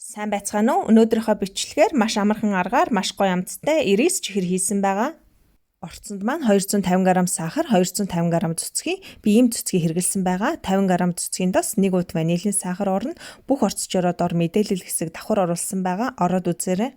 Сайн байцгаана уу? Өнөөдрийнхөө бичлэгээр маш амархан аргаар маш гоё амттай ирис чихэр хийсэн байгаа. Орцонд маань 250 г сахар, 250 г цэцгийн, би ийм цэцгийг хэрэглэсэн байгаа. 50 г цэцгийн дос 1 ут ванилийн сахар орно. Бүх орцчороо дор мэдээлэл хэсэг давхар оруулсан байгаа. Ороод үзээрэй.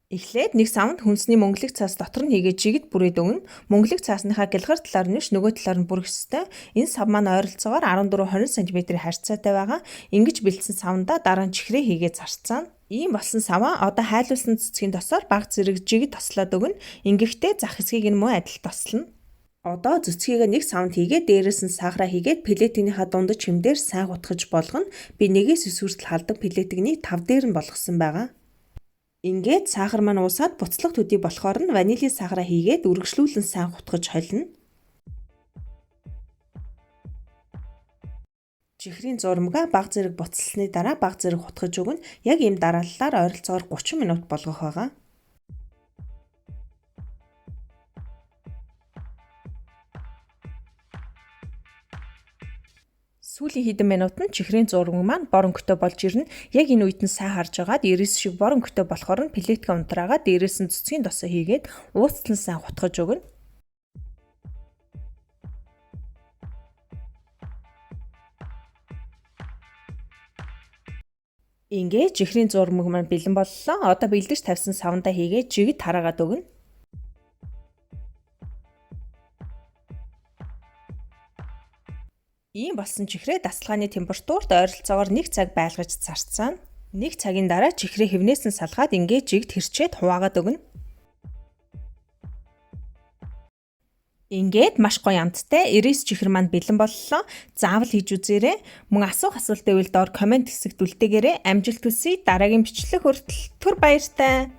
Эхлээд нэг савнд хүнсний мөнгөлөг цаас дотор нь хийгээд жигд бүрээд өгнө. Мөнгөлөг цаасныхаа гэлгар талаар нь биш нөгөө талаар нь бүрэх ёстой. Энэ сав маань ойролцоогоор 14-20 см харьцаатай байгаа. Ингэж бэлдсэн савндаа дараа нь чихрээ хийгээд зарцаана. Ийм болсон саваа одоо хайлуулсан цэцгийн тосоор баг зэрэг жигд тослоод өгнө. Ингэхдээ зах хэсгийг нь мөн адил тослоно. Одоо цэцгийг нэг савнд хийгээд дээрээс нь сахараа хийгээд пелетигнийхаа дундаж хэмдээр сайн хутгаж болгоно. Би 1-9 хүртэл халдан пелетигний 5 дээр нь болгосон байгаа. Ингээд сахар маань уусаад буцлах төдий болохоор нь ванилийн сахараа хийгээд үргэлжлүүлэн сайн хутгаж холино. Чихрийн зурмгаа баг зэрэг буцалсны дараа баг зэрэг хутгаж өгнө. Яг ийм дарааллаар ойролцоогоор 30 минут болгох байгаа. Сүүлийн хэдэн минутанд чихрийн зураг маань бор өнгөтэй болж ирнэ. Яг энэ үед нь сайн харж агаад ирээс шиг бор өнгөтэй болохоор нь плиткэ унтраагаад дээрээс нь цэцгийн досоо хийгээд ууцлан сайн хутгаж өгнө. Ингээд чихрийн зурмаг маань бэлэн боллоо. Одоо бэлдэж тавьсан савндаа хийгээд жигд тараагаад өгнө. Ийм болсон чихрээ дасгалгааны температурт ойролцоогоор 1 цаг байлгаж зарцаана. 1 цагийн дараа чихрээ хивнээс нь салгаад ингээд жигд хэрчээд хуваагаад өгнө. Ингээд маш гоё амттай ирис чихэр маань бэлэн боллоо. Заавал хийж үзээрэй. Мөн асуух асуулт байвал доор коммент хэсэгт үлдээгээрэй. Амжилт хүсье. Дараагийн бичлэг хүртэл түр баяртай.